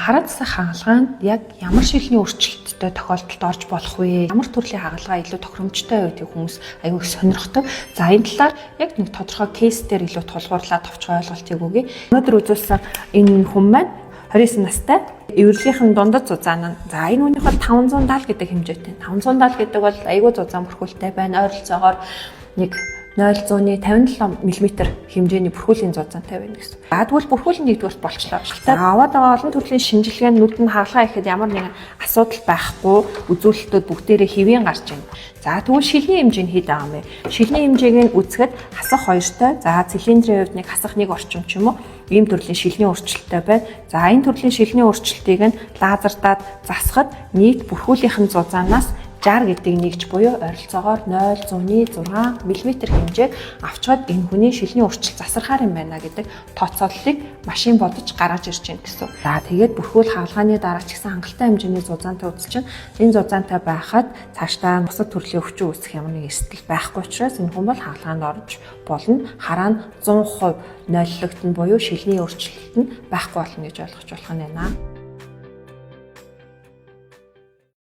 Хараа засах хагалгаанд яг ямар шилний өөрчлөлттэй тохиолдолд орж болох вэ? Ямар төрлийн хагалгаа илүү тохиромжтой вэ гэдгийг хүмүүс аюу их сонирхдог. За, энэ талаар яг нэг тодорхой case дээр илүү тулгуурлаад товчхон ойлголтыг өгье. Өнөөдөр үзүүлсэн энэ хүн маань 29 настай. Эвэрлэгийнхэн дундад зузаан нь. За, энэ хүнийх бол 570 гэдэг хэмжээтэй. 570 гэдэг бол айгүй зузаан бүрхүүлтэй байна. Ойролцоогоор нэг 0.57 мм хэмжээний бүрхүүлийн зузаантай байна гэсэн. За, тэгвэл бүрхүүл нь нэгдүгээрт болчлоо. За, аваад байгаа олон төрлийн шинжилгээнд нүд нь хагалгаа ихэд ямар нэгэн асуудал байхгүй, үзүүлэлтүүд бүгдээрээ хэвийн гарч байна. За, тэгвэл шилний хэмжээ нь хэд байгаа юм бэ? Шилний хэмжээг нь үзэхэд хасах хоёртой. За, цилиндрийн хувьд нэг хасах нэг орчим ч юм уу, ийм төрлийн шилний өөрчлөлттэй байна. За, энэ төрлийн шилний өөрчлөлтийг нь лазердаад засахад нийт бүрхүүлийнхэн зузаанаас 60 гэдэг нэгж буюу ойролцоогоор 0.6 мм хэмжээг авчгаад энэ хүний шилний өөрчлөлт засархаар юм байна гэдэг тооцооллыг машин бодож гаргаж ирж байна гэсэн. За, тэгээд бүрхүүл хагалгааны дараа ч гэсэн хангалттай хэмжээний зузаантай үзэл чинь энэ зузаантай байхад цаашдаа бусад төрлийн өвчин үүсэх ямар нэг эрсдэл байхгүй учраас энэ хүн бол хагалгаанд орж болно. Хараа нь 100% нолилогдно буюу шилний өөрчлөлт нь байхгүй болно гэж ойлгож болох нь байна.